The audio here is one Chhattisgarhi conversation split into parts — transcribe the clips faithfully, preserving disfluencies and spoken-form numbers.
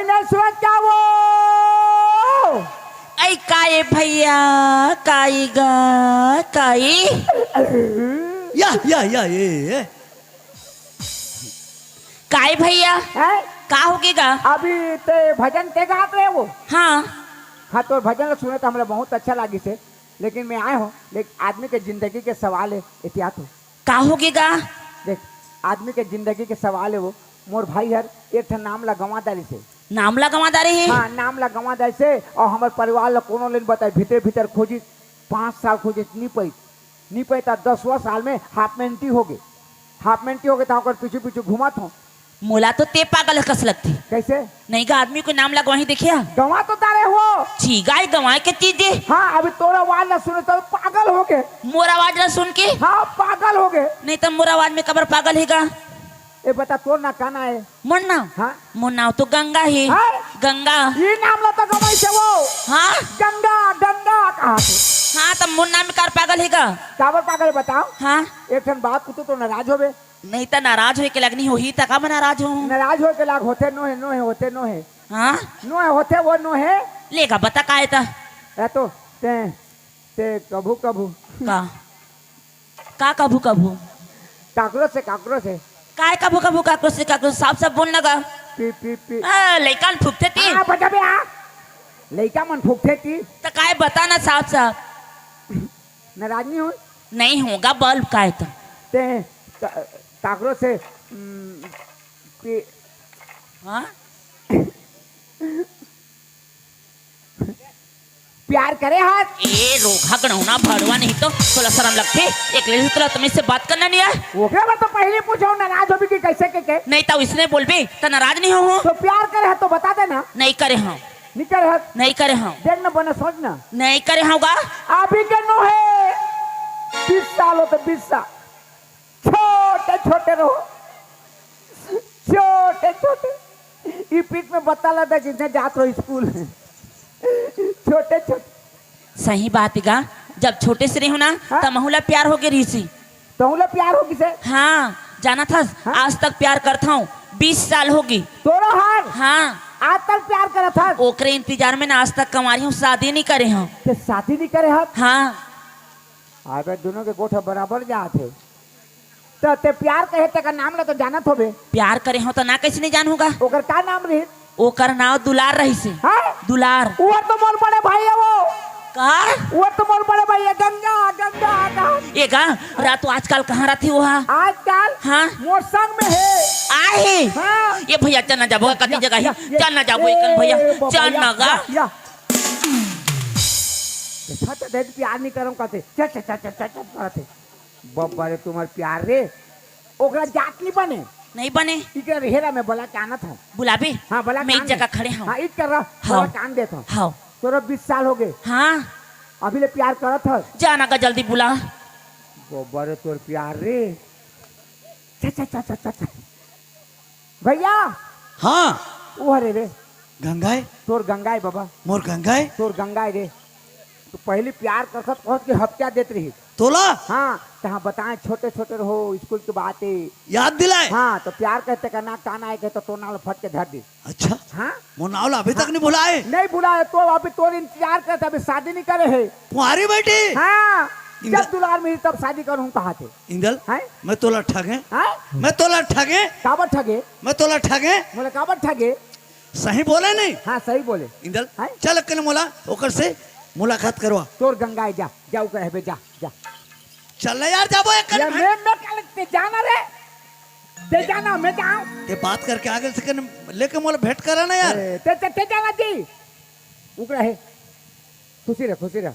नहीं सुनत का वो? ऐ काए भैया, काई गा, काई? या, या, या, ये, ये। काए भैया? हैं? का होगे गा? अभी ते भजन ते गात रहे वो? हाँ। हाँ, तोर भजन ल सुने त हमला बहुत अच्छा लागिस हे, लेकिन मैं आए हों, लेकिन आदमी के जिंदगी के सवाल हे, एहतियात हो। का होगे गा? देख, आदमी के जिंदगी के सवाल हे वो। मोर भाई हर एक ठन नाम ला गंवा डारिस हे। नाम ला गंवा डारे हे? हाँ, नाम ला गंवा डारिस हे, अउ हमर परिवार ला कोनो ले नइ बताइस, भीतरे भीतर खोजिस, पाँच साल खोजिस, नइ पाइस, नइ पाइस, त दसवाँ साल में हाफ मेंटी होगे, हाफ मेंटी होगे, त ओकर पीछू पीछू घूमत हों। मोला तो ते पागल कस लगथे। कइसे? नहीं गा, आदमी के नाम ला गंवाही देखे हा? गंवा तो डारे हो। छी गा, गंवाए के चीज हे। हाँ, अभी तोर आवाज ला सुने त पागल होगे। मोर आवाज ला सुन के? हाँ, पागल होगे। नहीं त मोर आवाज में काबर पागल हे गा? ए बता, तोर ना का नाम हे? मोर नाम? हाँ। मोर नाम तो गंगा हे। हाँ? गंगा। ये नाम ला तो गंवाइस हे वो। हाँ? गंगा, गंगा कहा तू। हाँ, त मोर नाम में काबर पागल हे गा? काबर पागल हे बताओ? हाँ। एक ठन बात पूछहूँ त नाराज होबे। नहीं त नाराज होए के लाग नइ होही, त काबर नाराज होहूँ? नाराज होए के लाग होथे, नोहे, नोहे, होथे, नोहे। हाँ? नोहे होथे, वो नोहे। ले गा, बता का हे त? ए तो, ते, ते कभू कभू। का? का कभू कभू? काकरो से, काकरो से। काय कभू कभू, काकरो से, काकरो से? साफ साफ बोल ना गा। पी, पी, पी। आ, लइका मन फूकथे ती। हाँ, बता बे, हाँ। लइका मन फूकथे ती। त काय, बता ना साफ साफ। नाराज नइ हो? नहीं हों गा, बोल काय त। ते, का-, काकरो से, उम, पी- हाँ? प्यार करे हस? ए, रोगहा गड़ौना भड़वा, नहीं तो तोला शरम लगथे? एक लड़की तोला तमीज से बात करना नइ आय? ओकरे बर तो पहिली पूछहूँ, नाराज होबे कि कइसे के, के? नहीं त ओइसने बोलबे, त नाराज नइ होहूँ। त प्यार करे हस त बता दे ना। नहीं करे हँव। नइ करे हस? नहीं करे हँव। देख ना, बने सोच ना। नहीं करे हँव गा। अभी के नोहे, बीस साल होथे, बीस साल। छोटे छोटे रहो, छोटे छोटे। ई पीठ में बता लदा जिसने जात रहो स्कूल। छोटे छोटे। सही बात गा, जब छोटे से रहेंव ना, हाँ? त महूँ ला प्यार होगे रहिस। तहूँ ला प्यार होगिस हे? हाँ, जानत हस, हाँ? आज तक प्यार करत हँव, बीस साल होगे। तोरो हाल? हाँ। आज तक प्यार करत हस? ओकरे इंतजार में ना आज तक कंवारी हँव, शादी नइ करे हँव। ते शादी नइ करे हस? हाँ। अबे, दुनों के गोठ बराबर जात हे। त ते प्यार कहे, तेकर नाम ला तो जानत होबे। प्यार करे हँव त ना कइसे नइ जानहूँ गा? ओकर का नाम रहिस? ओकर नाम दुलार रहिस हे। हाँ? दुलार। वो तो मोर बड़े भाई हे वो। का? वो तो मोर बड़े भाई हे, गंगा, गंगा, गंगा। ए गा, रात आजकल कहाँ रहिथे वो हा? आजकल? हाँ। मोर संग में हे। आहे? हाँ। ए भैया, चल ना जाबो, कति या, जगह हे? या, या, चल ना जाबो, ए, एकन भैया, बाबा, चल या, ना गा। या, या। देखा तो देख, प्यार नइ करँव कहथे। चल, चल, चल, चल, चल, चल, कहथे। बब्बा रे, तुम्हर प्यार रे, ओकरा जात नइ बने। नइ बने। इकरा रेहे ला, मैं बला के आनत हँव। बुलाबे? हाँ, बला के मैं एक आन जगह दे। खड़े हँव। हाँ, इत कर रहा, हाँ। बला के आन देत हँव। हाँ। तोरा बीस साल होगे। हाँ। अभी ले प्यार करत हस। जा ना गा, जल्दी बुला। बब्बा रे, तोर प्यार रे। चल, चल, चल, चल, चल, चल। भैया। हाँ। वो हरे रे। गंगा हे? तोर गंगा हे बाबा। मोर गंगा हे? तोर गंगा हे रे। त पहिली प्यार करथस त कहत के हफ्ता देत रहिस। तोला? हाँ, तहाँ बताए छोटे छोटे रहो, स्कूल के बात हे। याद दिलाए? हाँ, त प्यार कहे तेकर नाम का नाम हे कहे त तोर नाम ल फट के धर दिस। अच्छा। हाँ? मोर नाम ल अभी तक नइ भुलाए? नइ भुलाए, त अभी तोर इंतजार करत हे, अभी शादी नइ करे हे। कुंवारी बेटी? हाँ, इंदल। जब दुलार मिलही तब शादी करहूँ कहत हे। इंदल, हैं? मैं तोला ठगें? हैं? मैं तोला ठगें? काबर ठगे? मैं तोला ठगें? मोला काबर ठगे? सही बोले नहीं? हाँ, सही बोले। इंदल, हैं? चल कने मोला ओकर से मुलाकात करवा। तोर गंगा हे, जा, जा ओकर हेबे, जा, जा। चल ना यार, जाबो एक कने। मैं, मैं काले, ते जाना रे। ते जाना, मैं जाँव। ते बात करके आगे से कने लेके मोला भेंट करा ना यार। ए, ते, ते, ते जाना जी। ओकरा हे। खुशी रह, खुशी रह।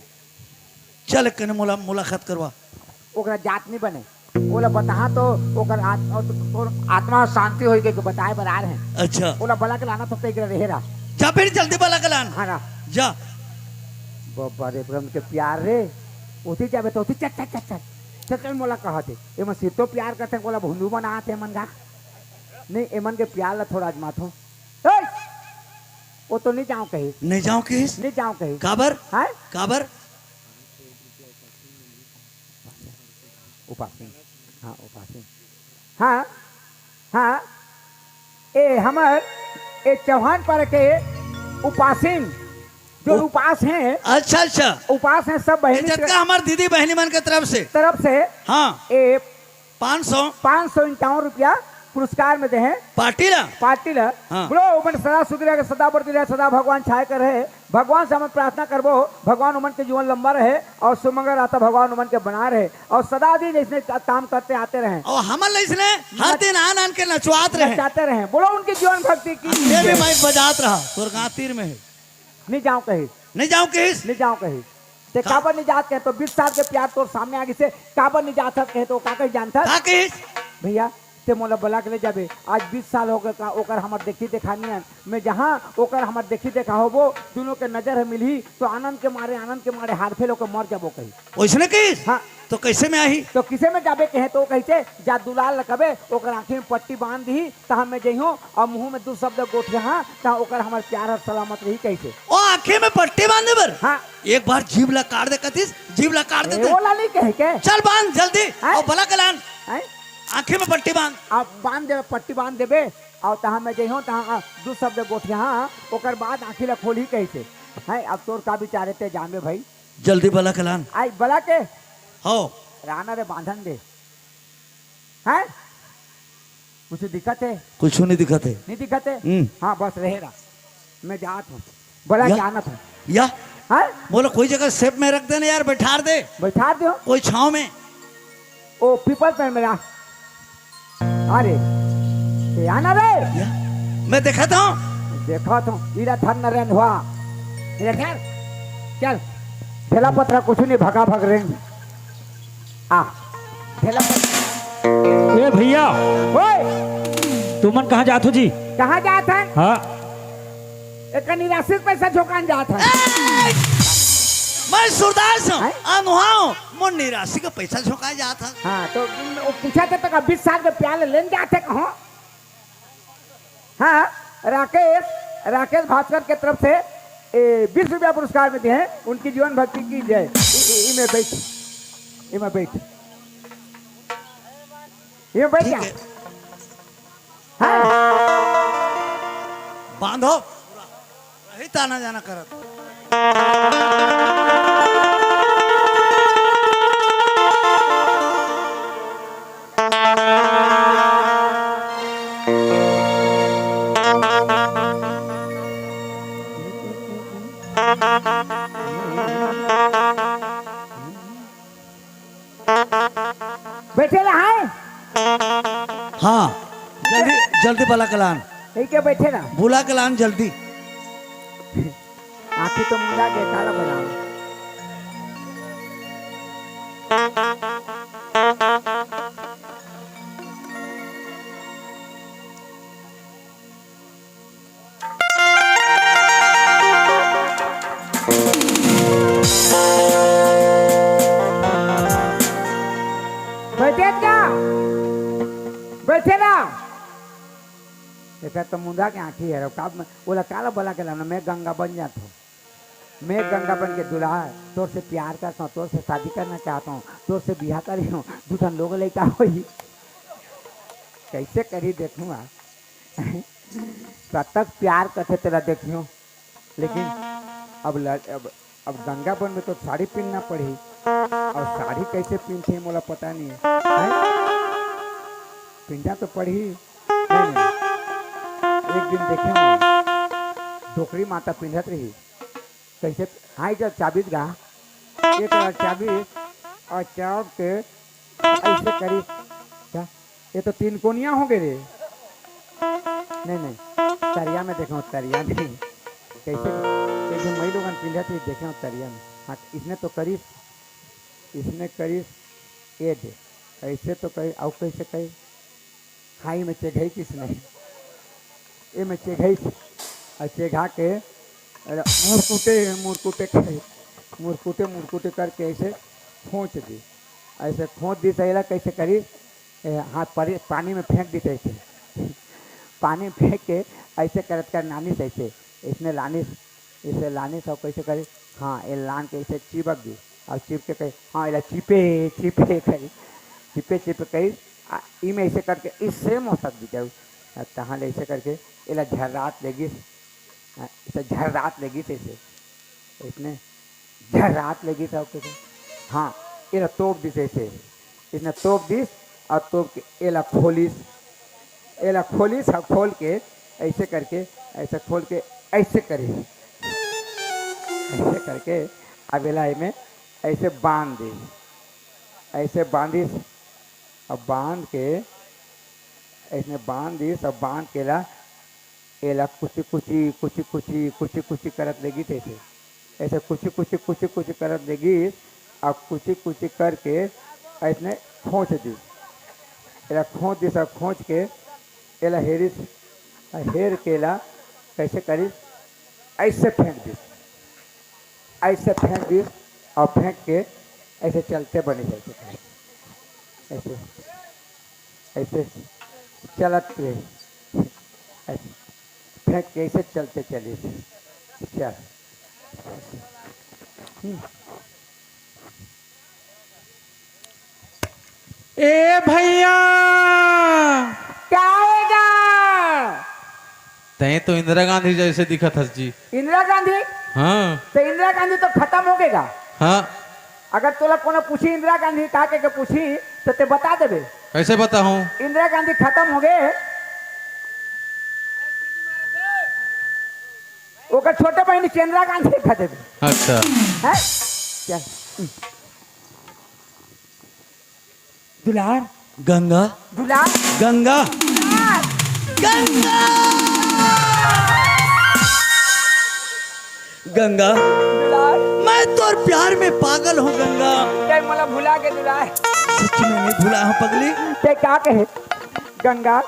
चल, कने मोला मुलाकात करवा। ओकरा जात नइ बने। ओला बताहा तो ओकर आत-, तोर आत्मा शांति होई के बताए बर आ रहे हैं। अच्छा। ओला बला के लाना तो तेकरे रहे रहा। जा फिर जल्दी बला के लान। हाँ, रहा। जा। बब्बा रे, प्रेम के प्यार रे। ओती जाबे तो ओती चल, चल, चल, चल। चल, चल, मोला कहा थे। एमा सिर तो प्यार करथे, ओला भुंदू बना थे मन गा। नहीं, एमन के प्यार ला थोड़ा आजमाथो। ए! वो तो नइ जाँव कहिस। नइ जाँव कहिस? नइ जाँव कहिस। काबर? हैं? काबर? उपासिन। हाँ, उपासिन। हाँ, हाँ। ए, हमर ये चौहान पर के उपासिन, जो उ- उपास हैं, अच्छा, अच्छा। उपास हैं सब ये बहनी जतका हमार दीदी बहनी मन के तरफ से। तरफ से हाँ। ये पाँच सौ। पाँच सौ इक्यावन रुपया पुरस्कार में दे हैं। पार्टी ला? पार्टी ला। हाँ। बोलो, उमन सदा सुधरे के, सदा बढ़ती रहे, सदा भगवान छाए कर रहे। भगवान से हम प्रार्थना करबो, भगवान उमन के जीवन लंबा रहे और सुमंगल रहता, भगवान उमन के बना रहे और सदा दिन इसने का-, काम करते आते रहे। और हमन ला इसने हर नच-, दिन आन आन के नचवात रहे। नचाते रहे। बोलो उनके जीवन भक्ति की ये भी जय। माइक बजात रहा, तोर गाँव तीर में है। नहीं जाऊं कहीं। नहीं जाऊं कहिस? नहीं जाऊं कहीं। ते का? काबर नहीं जात कहे तो बीस साल के प्यार तोर सामने आगे से काबर नहीं जात हस कहे तो का कही जानत हस? का कहिस? भैया, ते मोला बला के ले जाबे। आज बीस साल हो गए का ओकर हमर देखी देखा नियन। मैं जहाँ ओकर हमर देखी देखा होबो, दोनों के नजर ह मिलही तो आनंद के मारे, आनंद के मारे हार फेल होकर मर जाबो कही। ओइसने कहिस? हाँ। तो कैसे में आही? तो किसे में जाबे कहे तो कहिसे जा दुलाल ल कबे ओकर आँखी में पट्टी बांध दिही, तहाँ मैं जइहूँ और मुँह में दू शब्द गोठिया हाँ, तहाँ ओकर हमर प्यार हर सलामत रही कहिसे। ओ आँखी में पट्टी बांधे बर? हाँ। एक बार जीभ ला काट दे कतिस, जीभ ला काट ए, देते। ओला नहीं कहे के? चल बांध जल्दी। हैं? और बला के लान। हैं? आँखी में पट्टी बांध। अब बांध देबे, पट्टी बांध देबे, और तहाँ मैं जइहूँ, तहाँ दू शब्द गोठिया हाँ, ओकर बाद आँखी ला खोलही कहिसे। हैं, अब तोर का विचार हे ते जानबे भाई। जल्दी बला के लान। आई बला के? हो। राना रे बांधन दे। हैं? कुछ दिखत हे? कुछ नहीं दिखत हे। नहीं दिखत हे? हम्म। हाँ, बस रहे रहा। मैं जात हूँ। बला या? के आनत हूँ। या? हैं? बोलो कोई जगह सेफ में रख देना यार, बैठार दे। बैठार दे हो? कोई छाँव में। ओ, पीपल पेड़ में रहा। अरे, ये आना रे। या? मैं देखा था। देखा था। इरा धन नरेन हुआ। इरा धर। चल। ठेला पत्रा कुछ नहीं, भगा भग रेंग। आ। ठेला पत्रा। ए भैया, ओए। तुमन कहाँ जात हो जी? कहाँ जात हन? हाँ। एक निराश्रित पैसा झोंकान जात हन। ए! मैं सूरदास हूँ, हैं? अनोहा हूँ, मोर निराश्री के पैसा झोंकाए जात हन। हाँ, तो वो पूछा था, तो का बीस साल के प्यार लेन जात हे कहाँ? हाँ, राकेश, राकेश भास्कर के तरफ से, ए, बीस रुपया पुरस्कार में दिए हैं, उनकी जीवन भक्ति की जय। इ-, इ-, इमे बैठ, इमे बैठ, इमे बैठ ठीक जा। है। हाँ। बांधो। रही ताना जाना करत। बैठे रहा है। हाँ, जल्दी, जल्दी बला के लान। यही के बैठे ना। बुला के लान जल्दी। आँखी तो मुंदा के काला बनाओ। बैठे ना, बैठे ना। एकर तो मुंदा के आँखी है, का मैं, ओला काला बला के लाना, मैं गंगा बन जात हूँ। मैं गंगा बन के दुल्हा, तोर से प्यार करता हूँ, तोर से शादी करना चाहता हूँ, तोर से बियाह करी हूँ, दू ठन लोग लइका होई। कैसे करी देखूँगा। कतक प्यार करथे तेला देखियो, लेकिन अब ल-, अब, अब गंगा बन में तो साड़ी पहनना पड़ही, और साड़ी कैसे पहनथे मोला पता नहीं है। हैं? पहनना तो पड़ही। नहीं, नहीं। एक दिन देखे हूँ, डोकरी माता पहनत रही, कैसे, हाँ, इधर चाबीस गा, एक बार चाबीस और चाप के ऐसे करी, क्या? ये तो तीन कोनिया हो गए रे। नहीं, नहीं, तरिया में देखो, तरिया में। कैसे, एक दिन मई लोगन पीले थी, देखे हो तरिया में। हाँ, इसने तो करी, इसने करी, ये दे। ऐसे तो करी, और कैसे करी? खाई में चेघई किसने? ये में चेघई, और चेघा के, अरे, मुरकुटे, मुरकुटे के, मुरकुटे, मुरकुटे करके ऐसे खोंच दी। ऐसे खोंच दी, सहेला कैसे करी? ए, हाथ परे-, पानी में फेंक दी ऐसे। पानी में फेंक के ऐसे करत कर नानी से ऐसे, इसने लानी, इसे लानी सब कैसे करी? हाँ, ये लान के इसे चिपक दी। और चिप के कही, हाँ, इला चिपे, चिपे कही। चिपे, चिपे कही, आ, इमे ऐसे करके इससे मोसक दी जाऊ। अब तहाँ ले ऐसे करके एला झर्रात लेगिस, हाँ, ऐसे झर्रात लेगिस ऐसे, इसने झर्रात लेगिस अउ कइसे, हाँ, एला तोप दिस ऐसे, इसने तोप दिस अउ तोप के एला खोलिस, एला खोलिस अउ खोल के ऐसे करके, ऐसे खोल के ऐसे करिस, ऐसे करके अब एला एमे ऐसे बांध दिस, ऐसे बांधिस, अब बांध के, ऐसने बांध दिस, अब बांध के ला, एला कुची कुची, कुची कुची, कुची कुची करत लेगिस ऐसे, ऐसे कुची कुची, कुची कुची करत लेगिस, अब कुची कुची करके ऐसने खोंच दिस, एला खोंच दिस, अब खोंच के एला हेरिस, हेर के ला कैसे करिस, ऐसे फेंक दिस, ऐसे फेंक दिस अउ फेंक के ऐसे चलते बने जाते, ऐसे, ऐसे चलत रहे, ऐसे फेंक के ऐसे चलते चलिस, चल। हम्म। ए भैया, क्या होगा? तैं तो इंदिरा गांधी जैसे दिखत हस जी। इंदिरा गांधी? हाँ। तो इंदिरा गांधी तो खत्म हो गएगा। हाँ। अगर तोला कोनो पूछी इंदिरा गांधी का के, के पूछी तो ते बता देबे। कैसे बताहूँ? इंदिरा गांधी खत्म हो गए। ओकर छोटे बहन चंद्रा गांधी खा देबे। अच्छा। हैं? क्या? दुलार। गंगा। दुलार। गंगा। दुलार। गंगा। गंगा। दुलार। मैं तोर प्यार में पागल हूँ गंगा। तै मोला भुला गे दुलार। सच में नहीं भुला हूँ पगली। तै का कहे गंगा,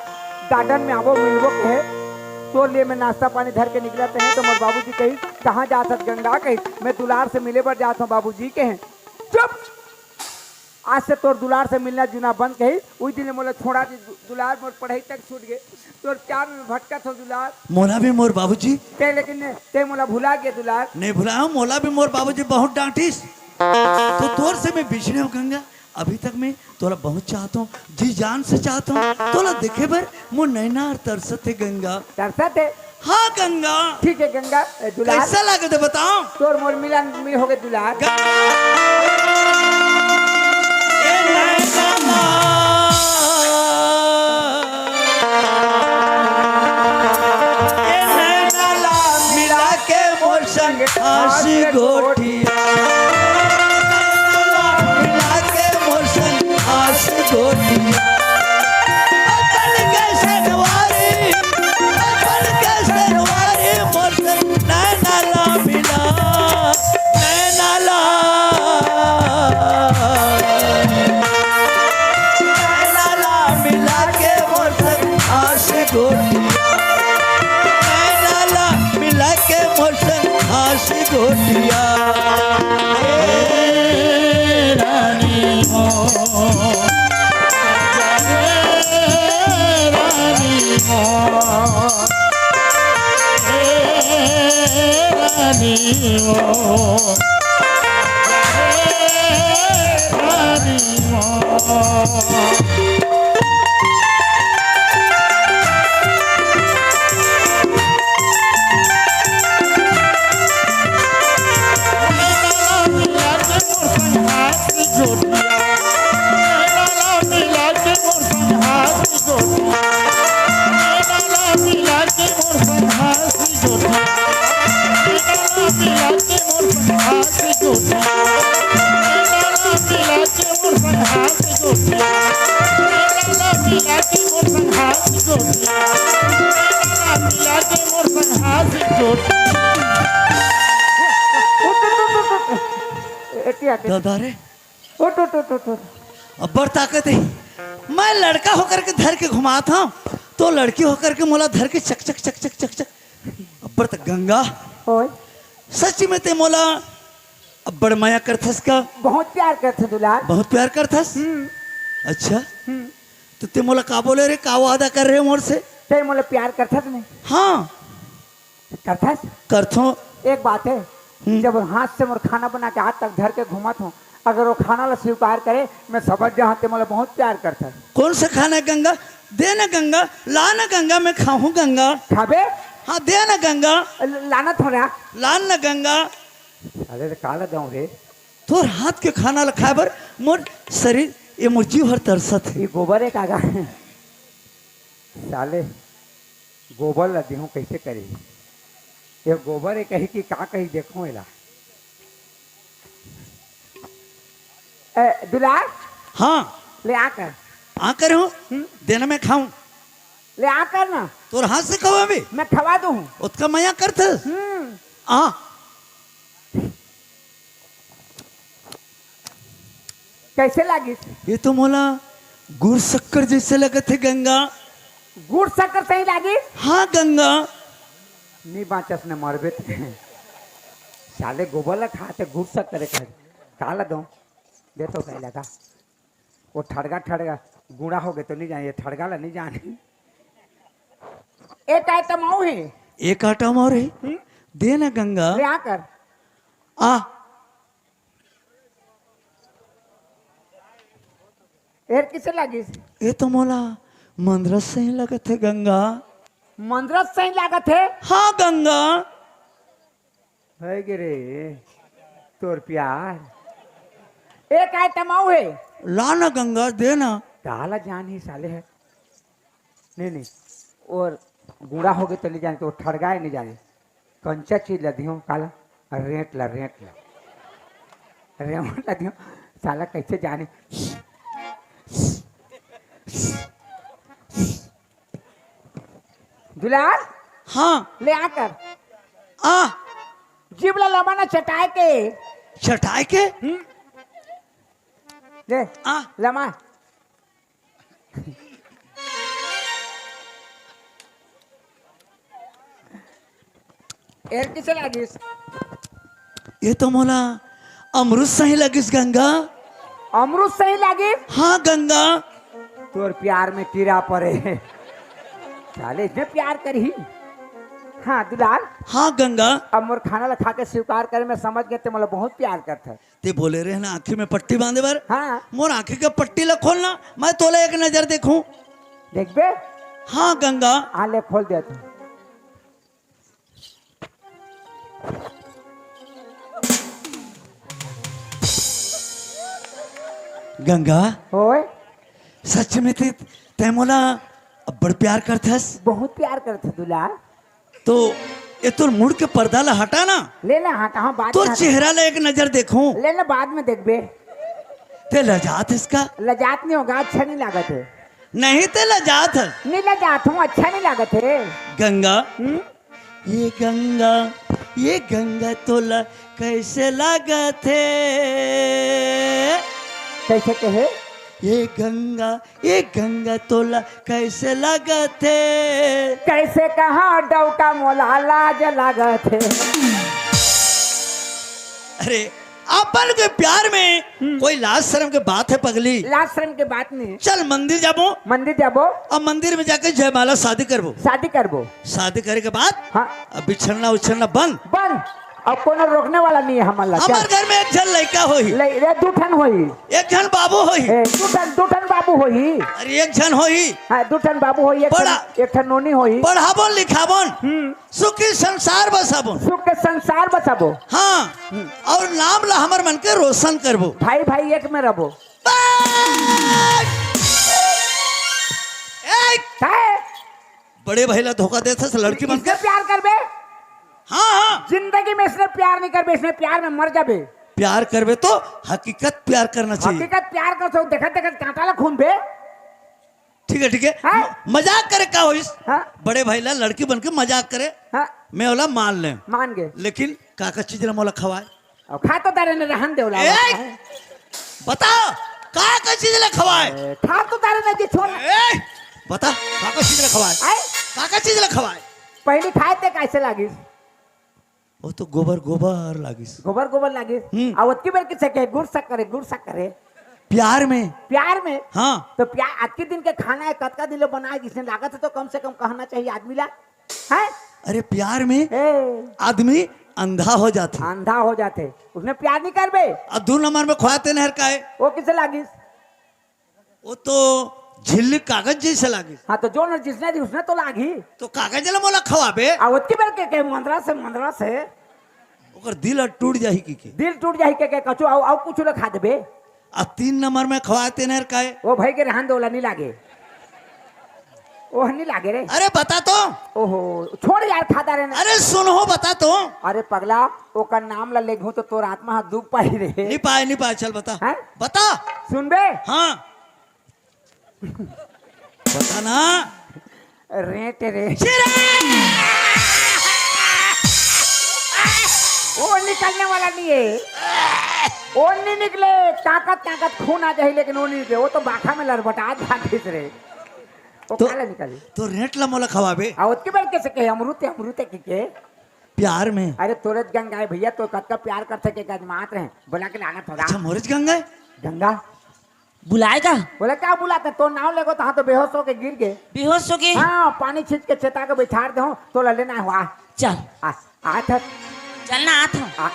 गार्डन में आबो मिलबो कहे, तोर लिए मैं नाश्ता पानी धर के निकलत हे तो मोर बाबूजी कही, "कहाँ जात हस गंगा?" कही, "मैं दुलार से मिले बर जात हूँ बाबूजी," कहे। चुप। आज से तोर दुलार से मिलना जुलना बंद कही। उही दिन ले मोला छोड़ा दे दु-, दुलार, मोर पढ़ाई तक छूट गे। तोर प्यार में भटकत हो दुलार। मोला भी मोर बाबूजी। ते लेकिन ने, ते मोला भुला गे दुलार। नहीं भुलाया हूँ, मोला भी मोर बाबूजी बहुत डांटिस। तो तोर से मैं बिछड़े हूँ गंगा। अभी तक मैं तोला बहुत चाहत हूँ, जी जान से चाहत हूँ। तोला देखे बर मोर नैना हर तरसत हे गंगा। तरसत हे? हाँ गंगा। ठीक हे गंगा। ए, दुलार। कैसा लगे थे बताओ? तोर मोर मिलन मिल हो गे दुलार। गंगा। ए नैना ला, ए नैना ला मिला के मोर संग आस गोठिया। नैना ला मिला के मोर संग आस गोठिया। अपन के सनवारी, अपन के सनवारी मोर संग नैना ला मिला, नैना ला, नैना ला मिला के मोर संग आस गोठिया। नैना ला मिला के मोर संग आस गोठिया। ए रानी मोर, ए रानी मोर, ए रानी मोर, ए रानी मोर। एतिया के। दादा रे। उठ, उठ, उठ, उठ, उठ। अब्बड़ ताकत हे। मैं लड़का होकर के धर के घुमात हूँ, तो लड़की होकर के मोला धर के चक, चक, चक, चक, चक, चक। अब्बड़ तक गंगा। ओए। सच में ते मोला अब्बड़ मया करथस का? बहुत प्यार करथस दुलार। बहुत प्यार करथस? हम्म। अच्छा। हम्म। तो ते मोला का बोले रे, का वादा कर रहे हो मोर से? ते मोला प्यार करथस नहीं? हाँ। करथस? करथों। एक बात है, हम्म। जब हाथ से मोर खाना बना के आज तक धर के घूमत हूँ, अगर वो खाना ला स्वीकार करे, मैं समझ जाऊँ ते मोला बहुत प्यार करथस। कौन सा खाना है गंगा? दे ना गंगा, ला ना गंगा, मैं खाहूं गंगा। खाबे? हाँ, दे ना गंगा। ल-, लाना थोड़ा। ला ना गंगा। अरे रे, काला दऊं रे? तोर हाथ के खाना ल खाए बर मोर शरीर, ये मोर जीव हर तरसत हे। ये गोबर हे कागा? साले, गोबर ला देहूं, कैसे करी? ये गोबर हे कही कि का कही, देखो एला। ए, दुलार? हाँ। ले आ कर। आ कर हूँ? हम्म। देना मैं खाऊं। ले आ कर ना। तोर हाथ से खवाबे? मैं खवा दूँ। ओतका मया करथस? हम्म। आ। कैसे लागिस? ये तो मोला गुड़ शक्कर जैसे लगत हे गंगा। गुड़ शक्कर सही लागिस? हाँ गंगा। नी बाँचस न मरबे ते। साले गोबर ला खाथे, गुड़ शक्कर खाथे। काला दो? दे तो कहीं लगा। वो ठड़गा, ठड़गा, गुड़ा हो गए तो नहीं जाने, ये ठड़गा ला नहीं जाने। एक आइटम और है। एक आइटम और है? हम्म? दे ना गंगा। ले आ कर। आ। एहर किसे लागिस? ये तो मोला मंदरस सही लगत हे गंगा। मंदरस सही लागत हे? हाँ गंगा। है गे रे, तोर प्यार। एक आइटम अउ हे। ला ना गंगा, दे ना। काला जान ही साले हे। नहीं, नहीं। और गुड़ा हो गए तो नहीं जाने, तो ठड़गाए नहीं जाने। कंचा चीज ला दियो, काला। रेंट ला, रेंट ला। रेंट ला दियो। साला कैसे जाने? दुलार, हाँ। ले आकर। आ। जीभ ला लमा ना चटाए के। चटाए के? हम्म। ले, आ। लमा। एहर किसे लागिस? ये तो मोला अमरूद सही लगिस गंगा। अमरूद सही लागिस? हाँ गंगा। तोर प्यार में कीड़ा पड़े। साले इतने प्यार करही। हाँ दुलार। हाँ गंगा। अब मोर खाना ला खा के स्वीकार करे, मैं समझ गए ते मोला बहुत प्यार करत हे। ते बोले रहे ना आँखी में पट्टी बांधे बर। हाँ। मोर आँखी के पट्टी ला खोलना, मैं तोला एक नजर देखूं। देखबे? हाँ गंगा। आ ले खोल दे तू। गंगा, ओए। सच में ते, ते मोला अब्बड़ प्यार करथस? बहुत प्यार करथे दुलार। तो ये तोर मुड़ के पर्दा ला हटा ना। ले ना हटा, हाँ, बाद तोर में हटा। चेहरा ला एक नजर देखूं। ले ना, बाद में देखबे। ते लजात हस का? लजात नहीं होगा, अच्छा नहीं लागत हे। नहीं ते लजात हस। नहीं लजात हूँ, अच्छा नहीं लागत हे। गंगा, हम्म? ये गंगा, ये गंगा तोला कैसे लागत हे? कैसे कहे? ये गंगा, ये गंगा तोला कैसे लागत हे? कैसे कहा डौका मोला लाज लागत हे। अरे, अपन के प्यार में हम्म। कोई लाज शर्म के बात हे पगली? लाज शर्म के बात नहीं। चल मंदिर जाबो। मंदिर जाबो। अब मंदिर में जाके जयमाला शादी करबो। शादी करबो। शादी करे के बाद हाँ। अब बिछड़ना उछड़ना बंद। बंद। अब कोनो रोकने वाला नहीं हे हमन ला। हमर चल। घर में एक झन लइका होही। ले, ले, दू ठन होही। एक झन बाबू होही। ए, दू ठन, दू ठन बाबू होही। अरे एक झन होही। हाँ, दू ठन बाबू होही, एक ठन, पढ़ा-, एक ठन नोनी होही। पढ़ाबोन लिखाबोन। हम्म। सुखी संसार बसाबो। सुख के संसार बसाबो। हाँ, हम्म। अउ नाम ला हमर मन के रोशन करबो। भाई भाई एक में रहबो। बस! ए! काय? बड़े भाई ला धोखा देथस लड़की मन के। इसने प्यार करबे? हाँ, हाँ। जिंदगी में इसने प्यार नहीं करबे, इसने प्यार में मर जाबे। प्यार करबे तो हकीकत प्यार करना चाहिए। हकीकत प्यार कर सो, देखत देखत कांटा ला खून बे। ठीक है, ठीक है। हाँ। म-, मजाक करे का होइस? हाँ। बड़े भाई ला लड़की बन के मजाक करे। हाँ। मैं ओला मान ले। मान गे। लेकिन का का चीज ला मोला खवाए? अब खा तो डारे ने, रहन दे ओला। ए! बता, का का चीज ला खवाए? ए, खा तो डारे ने जी, छोड़। ए! बता, का का चीज ला खवाए? आए? का का चीज ला खवाए? पहली खाए ते कैसे लागिस? वो तो गोबर गोबर लागिस। गोबर गोबर लागिस। हम्म। आ ओतकी बेर किसे कहे गुड़ शक्कर हे, गुड़ शक्कर हे। प्यार में। प्यार में? हाँ। तो प्यार अतकी दिन के खाना हे, कतका दिन ले बनाए, जिसने लागत हे तो कम से कम कहना चाहिए आदमी ला। हैं? अरे प्यार में ए। आदमी अंधा हो जाथे। अंधा हो जाथे। उसने प्यार नहीं करबे। अब दू नंबर में खोया तेन हर का हे? वो किसे लागिस? वो तो झिल्ली कागज जइसे लागे। हाँ, तो जो न जिसने दी उसने तो लागी। तो कागज ला मोला खवाबे? आ ओतकी बेर के, के मंदरा से, मंदरा से। ओकर दिल ह टूट जाही कि के? दिल टूट जाही के, के कछु, अउ, अउ कुछ ल खा देबे। आ तीन नंबर में खवाते नर काय? ओ भाई के रहन दे, ओला नी लागे। ओह नी लागे रे। अरे बता तो। ओहो, छोड़ यार, खा डारे ना। अरे सुन हो, बता तो। अरे पगला, ओकर नाम ला लेगहूं तो तोर आत्मा ह दुख पाही रे। नी पाए, नी पाए, चल बता। हैं? बता। सुनबे? हाँ। बता ना। रेंट रे। चिरे! वो निकलने वाला नहीं है, वो नहीं निकले। ताकत ताकत खून आ जाए, लेकिन वो नहीं निकले। वो तो बाखा में लड़बटा जातीस रे। वो तो काला निकली। तो रेंट ला मोला खवाबे? आ ओतकी बेर कैसे कहे, अमरूद है, अमरूद है कि के? प्यार में। अरे तोरज गंगा है भैया, तो कतका प्यार करथे के गजमात रहे, बोला के लाना थोड़ा। अच्छा, मोरज गंगा है? गंगा। बुलाएगा? बोला, "क्या बुलाता? तो नाव लेगो, तहाँ तो बेहोश होके गिर गे।" बेहोश होके? हाँ, पानी छींच के चेता के बैठार दे हो, तो ला लेना हुआ। चल। आ, आ था। चल ना, आ था। आ, आ।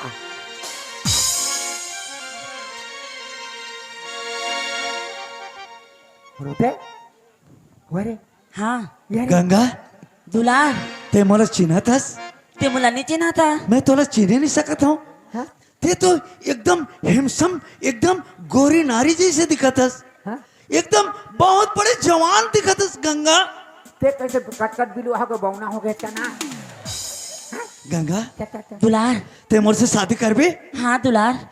रोते? हुआ रे? हाँ। ये रे? गंगा, दुलार। ते मोला चिन्हत हस? ते मोला नहीं चिन्हत हस? मैं तोला चिन्हे नहीं सकत हूँ। हाँ? ते तो एकदम handsome, एकदम गोरी नारी जैसे दिखत हस। हाँ? एकदम बहुत बड़े जवान दिखत हस गंगा। ते कैसे कटकट बिलुआ हो गए, बौना हो गए तना? गंगा, क्या, क्या, क्या? दुलार। ते मोर से शादी करबे? हाँ दुलार।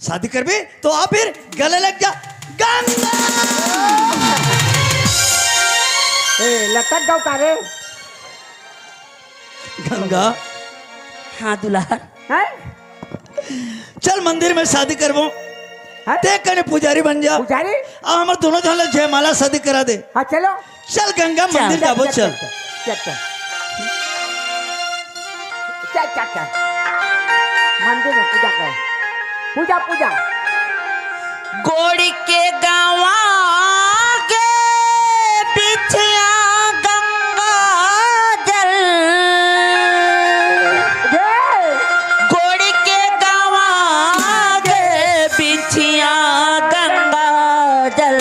शादी करबे तो आ फिर गले लग जा गंगा। ए, लटक गौ का रे? गंगा। हाँ दुलार। हैं? चल मंदिर में शादी करबो। हैं? ते कने पुजारी बन जा। पुजारी? आ हमर दोनों झन ला जयमाला शादी करा दे। हाँ चलो। चल गंगा चल। मंदिर जाबो, चल, चल। चल, चल, चल। चल, चल, चल। मंदिर में पूजा कर। पूजा, पूजा। गोड़ के गवा गे बिछिया गंगा जल। हे। गोड़ के गवा गे बिछिया गंगा जल,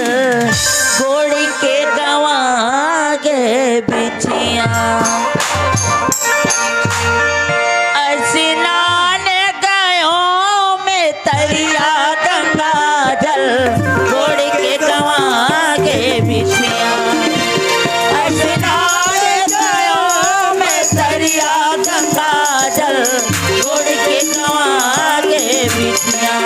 गोड़ के गवा गे बिछिया। स्नान गयो मैं तरिया गंगा जल, गोड़ के गवा गे बिछिया। स्नान गयो मैं तरिया गंगा जल, गोड़ के गवा गे बिछिया।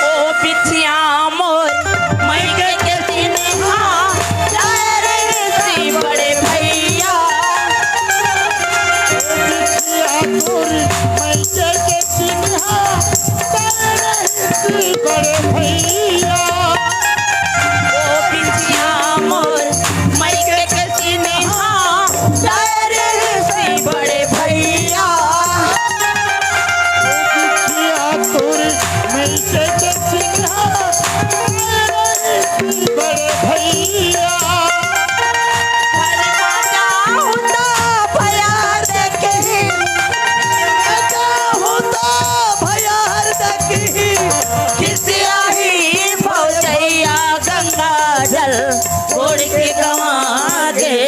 ओ बिछिया मोर, मइके के चिन्हा, चाहे रे ऋषि बड़े भैया। ओ बिछिया मोर, मइके के चिन्हा, चाहे रे ऋषि बड़े भैया। ओ बिछिया मोर, मइके के चिन्हा, चाहे रे ऋषि बड़े भैया। ओ बिछिया तोर मइके के चिन्हा, बड़े भैया। हरि राजा होता भया देखही, राजा होता भया देखही, खिसियाही भौजैया गंगा जल, गोड़ के गवा गे।